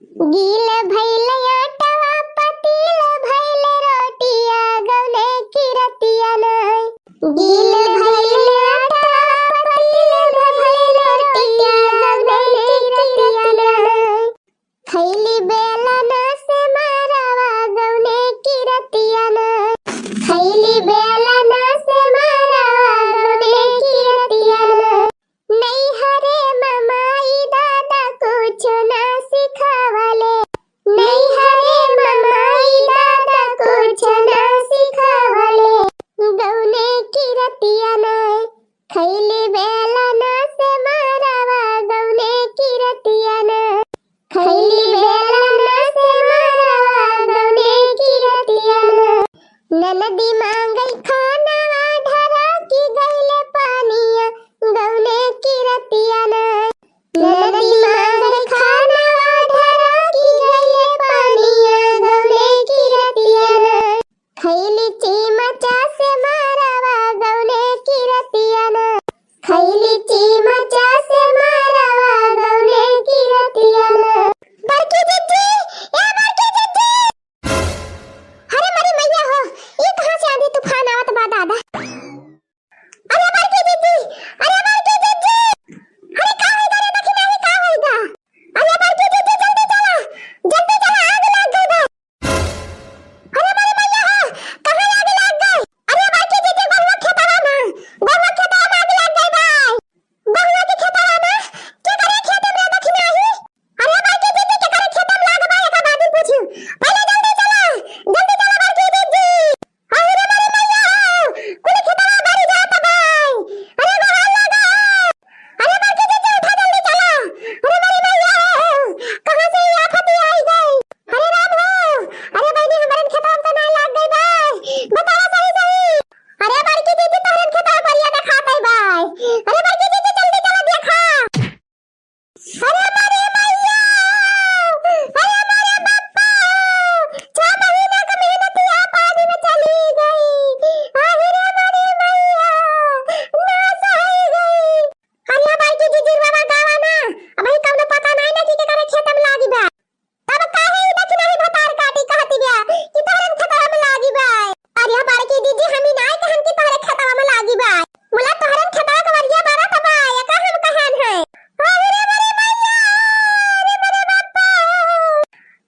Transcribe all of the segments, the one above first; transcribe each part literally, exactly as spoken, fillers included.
गील भइल आटवा पतील भइल रोटिया गउने किरतिया नाई। गील भइल आटवा पतील भइल रोटिया गउने किरतिया नाई। खइली बेलना से मारवा गउने किरतिया नाई। खइली बेलना से मारवा गउने किरतिया नाई। नैहरे में माई दादा कुछ ना सिखावले। नैहरे में माई दादा कुछ ना सिखावले। गउने किरतिया नाई। खइली बेलना से मारवा गउने किरतिया नाई। खइली बेलना से मारवा गउने किरतिया नाई। ननदी मांगै खानवा ढरा की गइले पानिया गउने किरतिया नाई। ननदी मांगै खानवा ढरा की गइले पानिया गउने किरतिया नाई। खइली चीमचा से मारवा गउने किरतिया नाई। खइली चीमचा से मारवा गउने किरतिया नाई। बड़की जिज्जी, ए बड़की जिज्जी। अरे मरी मैया हो, ई कहाँ से आंधी तूफान आवत बा दादा? अरे बड़की जिज्जी, अरे बड़की जिज्जी, अरे का होइगा रे दखिनाही, का होइगा? अरे बड़की जिज्जी जल्दी चला, जल्दी चला, आग लाग गई बा। अरे मरी मैया हो, कहाँ आग लाग गई? अरे बड़की जिज्जी गोहुआ खेतवा में, गोहुआ खेतवा में आग लाग गई बा। गोहुआ के खेतवा में, के करे खेत में दखिनाही? अरे बड़की जिज्जी के करे खेत में लाग बा, एका बात पूछी। पहिले जल्दी चला, जल्दी चला बड़की जिज्जी। अरे रे मरी मैया हो, कुल खेतवा बरी जात बा। अरे गोहार लागा। अरे बड़की जिज्जी उठा जल्दी चला। अरे मरी मैया हो, कहाँ से ई आफत आई गई? अरे राम हो, अरे बहिनी हमरन खेतवा में तो नाई लाग गई बा। बतावा सही सही। अरे बड़की जिज्जी तोहरन खेतवा बरिया देखात है बा। अरे बड़की जिज्जी जल्दी चला देखा। अरे मरे मैया, अरे मरे बप्पा, छह महीना का मेहनतिया पानी में चली गई। आहि रे मरे मैया, नास होई गई। अरे बड़की जिज्जी बाबा गावा ना, अबही कौनो पता नाई ना कि केकरे खेत में लागी बा। तब काहे ई दखिनाही भतार काटी कहती बिया कि तोहरे खेतवा में लागी बा? अरे बड़की जिज्जी, हम ई नाई कहन कि तोहरे खेतवा में लागी बा। मुला तोहरे खेतवा के बरिया बरत बा, एका हम कहन है। अरे रे मरे मैया, अरे मरे बापा।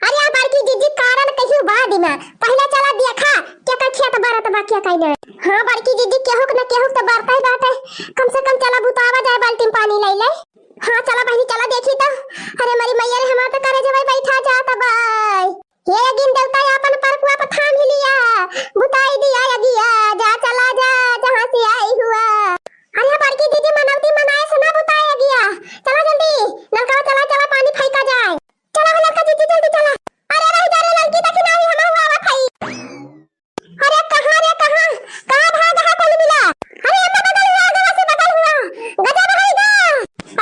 अरे बड़की जिज्जी, कारण कहियो बाद में, पहिले चला देखा केकर खेत बरत बा, केकर नाई। हाँ बड़की जिज्जी, केहू के न केहू के तो बरतै बाटे, कम से कम चला बुतावा जाए, बाल्टी में पानी लई ले। हाँ, चला बहिनी, चला देखी तो। अरे मरी मैया रे, हमार तो करेजवा बैठा जात बाय। हे अगिन देवता, आपन परकुआ पर थाम ही लिया, बुताई दिया अगिया, जा चला जा, जहाँ से आई हुआ। अरे बड़की जिज्जी, मनौती मनाए से ना बुताए अगिया। चला जल्दी, नलका चला, चला पानी फेंका जाए। चला हो ललका जिज्जी, जल्दी चला। अरे रही जा रे ललकी, देखी नाही हम हुआ आवत हई। अरे कहाँ रे कहाँ, कहाँ भाग है कुल मिला? अरे अम्मा बगल हुआ, गवा से बगल हुआ, गजब है गा।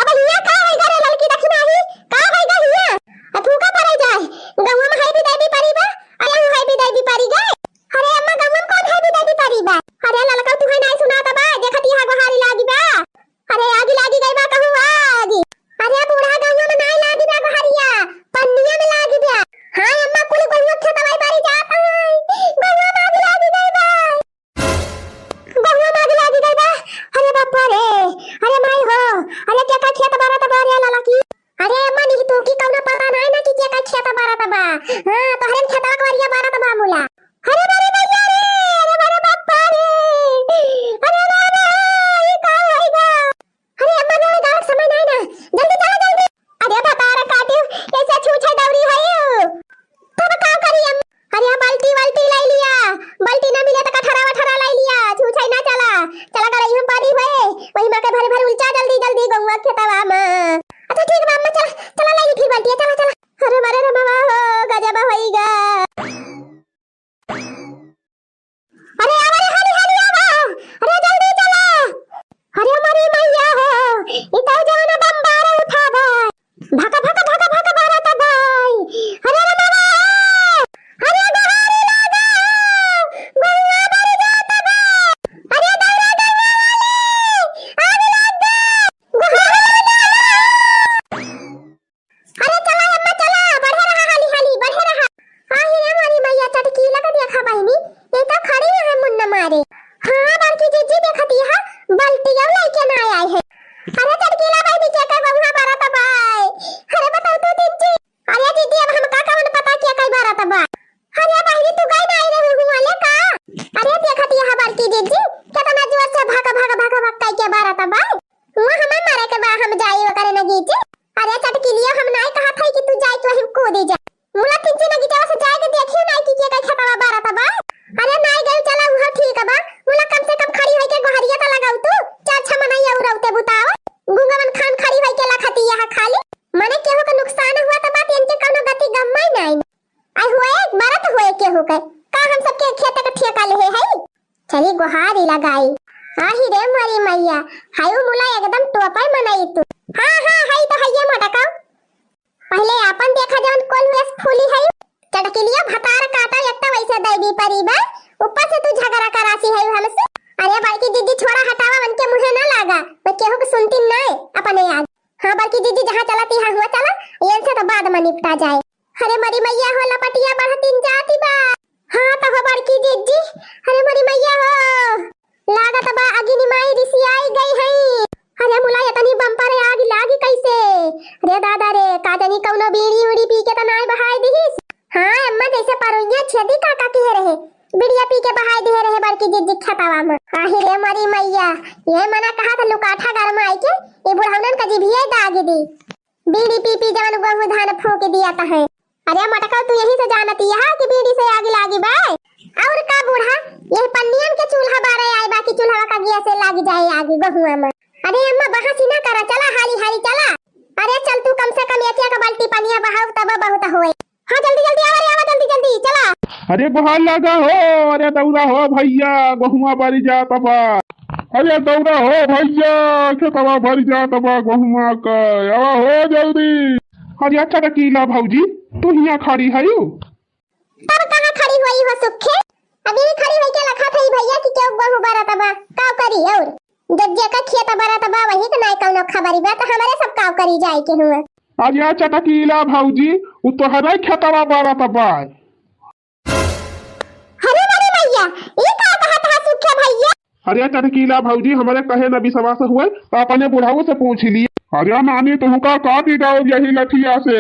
अब हिया का है गा रे ललकी दखिनाही, का है गा हिया? आ फूका पड़े जाए, गौवा में है भी देवी परी बा, अरे हम है भी देवी परी गए। अरे अम्मा गौवा में कौन है भी देवी परी बा? अरे ललका तू है नहीं सुना बा, देखत यहाँ गोहारी लागी बा। अरे आगी लागी गई बा कहूँ आगी। अरे बूढ़ा गहुआ में नाई लागी बा गोहरिया, पन्निया में लागी बा। हाँ अम्मा कुल गहुआ खेतवा बारी जात है। गहुआ में आगी लागी गई बा। गहुआ में आगी लागी गई बा। अरे बापा रे, अरे माई हो, अरे केका खेत बारत बा रे ललकी। अरे अम्मा नहीं तो की कौनो पता नाई ना कि केका खेत बारत बा। हाँ तोहरे खेतवा के बरिया बारत बा मुला। अरे बारे भैया रे, अरे बारे बापा रे, अरे बाबा, ये का होई गा? अरे अम्मा, ना गावत समय नाई ना, जल्दी चला जल्दी। अरे भतार काटियो, ऐसा छूछे दौरी है। तब का करी अम्मा? अरे बाल्टी वाल्टी लाई लिया, बाल्टी ना मिले तो कठरा वठरा लाई लिया, छूछे ना चला। चला गरई हम पानी हुए, वही माँ के भरे भरे उलचा जल्दी जल्दी गौवा खेतवा में। अच्छा ठीक बा अम्मा, चला, चला लाई ली फिर बाल्टी, चला चला। अरे बारे रे बाबा हो, गजब होई गा। अरे आवा रे, हाली हाली आवा। अरे जल्दी चला। अरे हमारी मैया हो, ई तो जाना बम बारा उठावा। भका भका भका भका बारा तबाई। अरे रे बाबा, अरे गोहारी लागा, गौवा बरी जात बा। अरे दौड़ा गौवा वाले, आग लाग गई। गोहारी लागा। अरे चला अम्मा, गोहारी लगाई। आही रे मोरी मैया, हाय उ मुला एकदम टोपै मनई तू। हाँ, हाँ, हई तो हइये मोटका। पहिले आपन देखा जवन कोल्हुआ से फूली हई। चटकिलिया भतार काटा, एक तो वैसे दैवी परी बा, ऊपर से तू झगड़ा करासी हई हमसे। अरे बड़की जिज्जी छोड़ा हटावा, उनके मुँहे ना लागा, मैं केहू के सुनती नाय अपने आगे। हाँ बड़की जिज्जी जहाँ चलती है हुआ चला, इनसे तो बाद में निपटा जाए। अरे मोरी मैया हो लपटिया बढ़तिन जाती बा। हाँ तो हो बड़की जिज्जी, अरे मोरी मैया हो। लागत बा अगिनी माई रिसियाई गई हई। अरे मुला, एतनी बम्पर आग लागी कैसे? रे दादा रे, का जानी कौनो बीड़ी उड़ी पी के त नाय बहाय दिहिस। हाँ अम्मा, जैसे परोइया छेदी काका किहे रहे, बीड़िया पी के बहाय दिहे रहे बड़की जिज्जी खेतवा में। आही रे मोरी मैया, ये मना कहा था लुकाठा गरमाई के, ये बुढ़ौनन का जिभिये दागी दी। बीड़ी पी पी जवन गोहूँ धान फूँक दिया त है। अरे मोटका, तू यही से जानत यहा कि बीड़ी से आगी लागी बे? और का बूढ़ा, यही पन्नियन के चूल्हा बारे आए बा कि चूल्हा का गिया से लागी जाए आगी गोहुआ में। अरे अम्मा, बहसी ना करा, चला हाली हाली चला। अरे चल तू, कम से कम एतिया का बाल्टी पनिया बहाऊ तब बहुत होए। हाँ जल्दी जल्दी आवा रे, आवा जल्दी जल्दी चला। अरे गोहार लागा हो, अरे दौड़ा हो भैया, गोहुआ बारी जात बा। अरे दौड़ा हो भैया, खेतवा भरी जात बा गोहुआ का, आवा हो जल्दी। अरे अच्छा चटकीला भौजी, तू हियाँ खड़ी हयू? तब कहाँ खड़ी होई हो सुखे? अभी खड़ी होई के लखत हई भैया कि केहू गोहूँ बरत बा, काव करी और? जब जेकर खेत बरत बा वही के नाय कौनो खबरी बा, त हमरे सब काव करी जाए के हुआ। अरे चटकीला भौजी, उ तोहरे खेतवा बरत बा। अरे मोरी मैया, ई का कहत हा सुखे भैया? अरे चटकीला भौजी, हमरे कहे न विश्वास हुए, त अपने बुढ़ाऊ से पूछ लिए। अरे नानी, तुहका का बिगाड़ब यही लठिया से?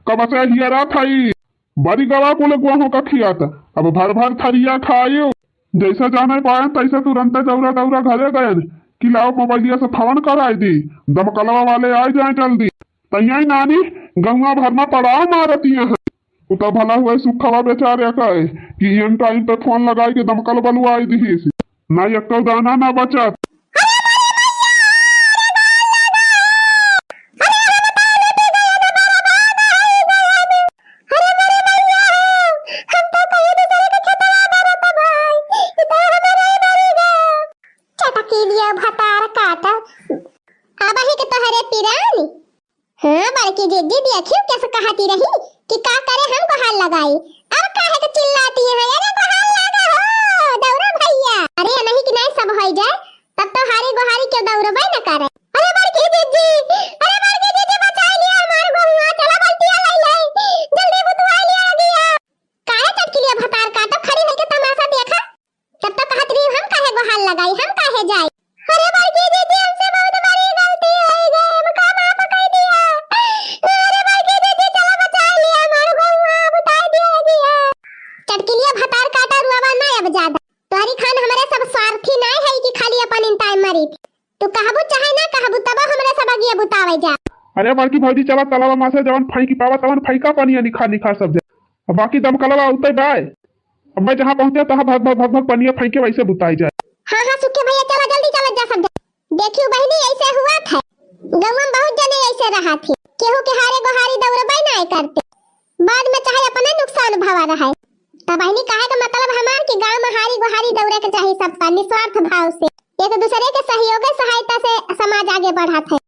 कब से हियरा थई, बरी गवा कुल गोहूँ का खियात, अब भर भर थरिया खायू। जैसे जाने पाए तैसे तुरंते दौड़ा दौड़ा घरे गयन कि लाओ मोबाइलिया से फोन कराई दी, दमकलवा वाले आ जाए जल्दी। तैयाई नानी, गौवा भर में पड़ाव मारतिया हैं। उ तो भला हुए सुखवा बेचारे का है कि इन टाइम पे फोन लगाई के दमकल बलवाई दिहिस, ना एको दाना ना बचत। चटकीलिया भतार काटा, अब ही के तोहरे पिरानी। हाँ बड़की जिज्जी, देखियो कैसे कहती रही कि का करे हम गोहार लगाई। अब काहे के चिल्लाती है, अरे गोहार लागा हो दौरा भैया। अरे नहीं कि नहीं सब होई जाए, तब तो हारी गोहारी क्यों दौरबे न करे। अरे बड़की जिज्जी, अरे बड़की जिज्जी बचाई लिया हमार गोहुआ, चला बल्टिया लाई लाई, जल्दी बुतवाई लिया आगिया। काहे चटकीलिया भतार काटा, खड़ी होके तमाशा देखा। तब तो कहत रही हम काहे गोहार लगाई, हम काहे जाई। अरे बड़की दीदी, हमसे बहुत बड़ी गलती होई गई, हमका माफ कर दिया। अरे बड़की दीदी, चला बचाई लिया, हमार गोहुआ बुताई दिया गया। चटकीलिया भतार काटा, रुआवा ना अब ज्यादा। तोहरी खान हमरे सब स्वार्थी ना है कि खाली अपन इंताय मरी थी। तू कहबू चाहे ना कहबू, तबो हमरे सब अगिया बुतावे जा। अरे बड़की भौजी, चला तलावा मा से जवन फेंकी पावा तवन फेंका पनिया निखार निखार सब जा। अब बाकी दमकलवा उतै बाय। अब मैं जहाँ पहुँचे तहाँ भग भग भग भग पनिया फेंके वैसे बुताई जाए। हाँ हाँ सुखे भैया, चला जल्दी चला जा सब जा। देखियो बहिनी, ऐसे हुआ था गौवा में बहुत जने ऐसे रहा थे, केहू के हारे गोहारी दौड़बे ना करते, बाद में चाहे अपने नुकसान भवा रहे। तब बहिनी कहे का मतलब हमार कि गाँव में हारी गोहारी दौड़े के चाही सबका निस्वार्थ भाव से, एक दूसरे के सहयोग सहायता से समाज आगे बढ़त है।